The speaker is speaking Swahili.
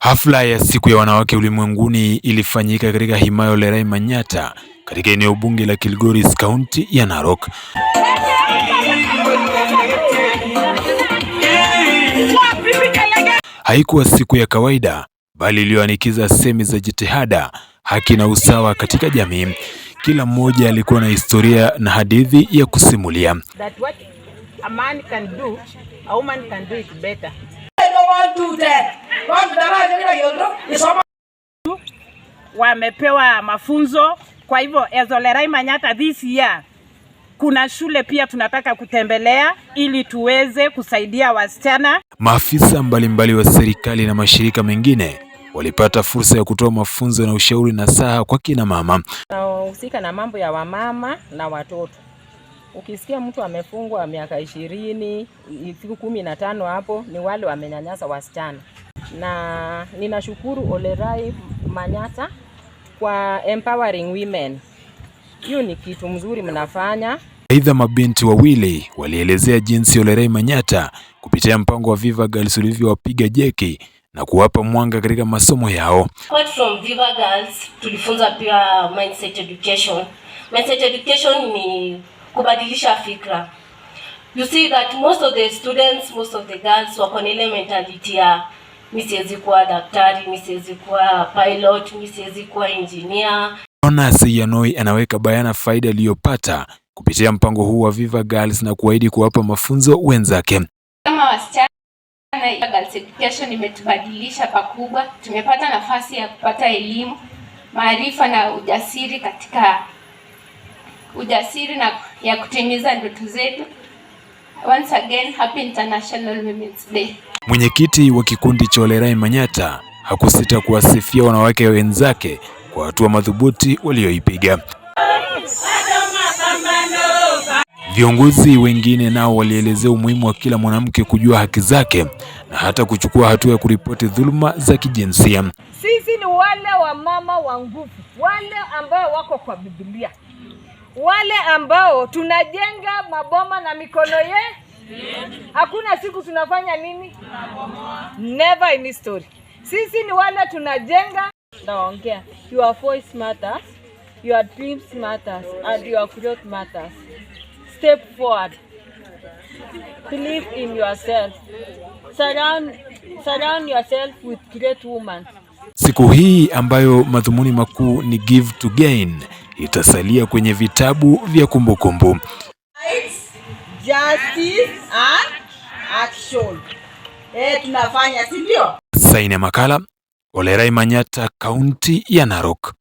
Hafla ya siku ya wanawake ulimwenguni ilifanyika katika himaya Olerai Manyatta katika eneo bunge la Kilgoris, kaunti ya Narok. Haikuwa siku ya kawaida, bali iliyoanikiza semi za jitihada, haki na usawa katika jamii. Kila mmoja alikuwa na historia na hadithi ya kusimulia. That what a man can do, a woman can do it better. Wamepewa mafunzo, kwa hivyo as Olerai Manyatta this year kuna shule pia tunataka kutembelea ili tuweze kusaidia wasichana. Maafisa mbalimbali wa serikali na mashirika mengine walipata fursa ya kutoa mafunzo na ushauri nasaha kwa kina mama. Tunahusika na mambo ya wamama na watoto. Ukisikia mtu amefungwa miaka 20, siku 15 hapo ni wale wamenyanyasa wasichana. Na ninashukuru Olerai Manyatta kwa empowering women. Hiyo ni kitu mzuri mnafanya. Aidha, mabinti wawili walielezea jinsi Olerai Manyatta kupitia mpango wa Viva Girls ulivyowapiga jeki na kuwapa mwanga katika masomo yao. Apart from Viva Girls, tulifunza pia mindset education. Mindset education ni kubadilisha fikra. You see that most of the students, most of the girls wako na ile mentality ya mi siwezi kuwa daktari, mi siwezi kuwa pilot, mi siwezi kuwa engineer. Jonas Yanoi anaweka bayana faida aliyopata kupitia mpango huu wa Viva Girls na kuahidi kuwapa mafunzo wenzake. Kama wasichana, Girls Education imetubadilisha pakubwa. Tumepata nafasi ya kupata elimu, maarifa na ujasiri katika ujasiri na ya kutimiza ndoto zetu. Once again, happy International Women's Day. Mwenyekiti wa kikundi cha Olerai Manyatta hakusita kuwasifia wanawake wenzake kwa hatua madhubuti walioipiga. Viongozi wengine nao walielezea umuhimu wa kila mwanamke kujua haki zake na hata kuchukua hatua ya kuripoti dhuluma za kijinsia. Sisi ni wale wa mama wa nguvu, wale ambao wako kwa Biblia, wale ambao tunajenga maboma na mikono ye. Hakuna siku tunafanya nini? Never in history. Sisi ni wale tunajenga. Naongea, your voice matters, your dreams matters and your growth matters. Step forward. Believe in yourself. Surround yourself with great women. Siku hii ambayo madhumuni makuu ni give to gain itasalia kwenye vitabu vya kumbukumbu. Justice and action. Tunafanya, si ndio? Saini ya makala, Olerai Manyatta, kaunti ya Narok.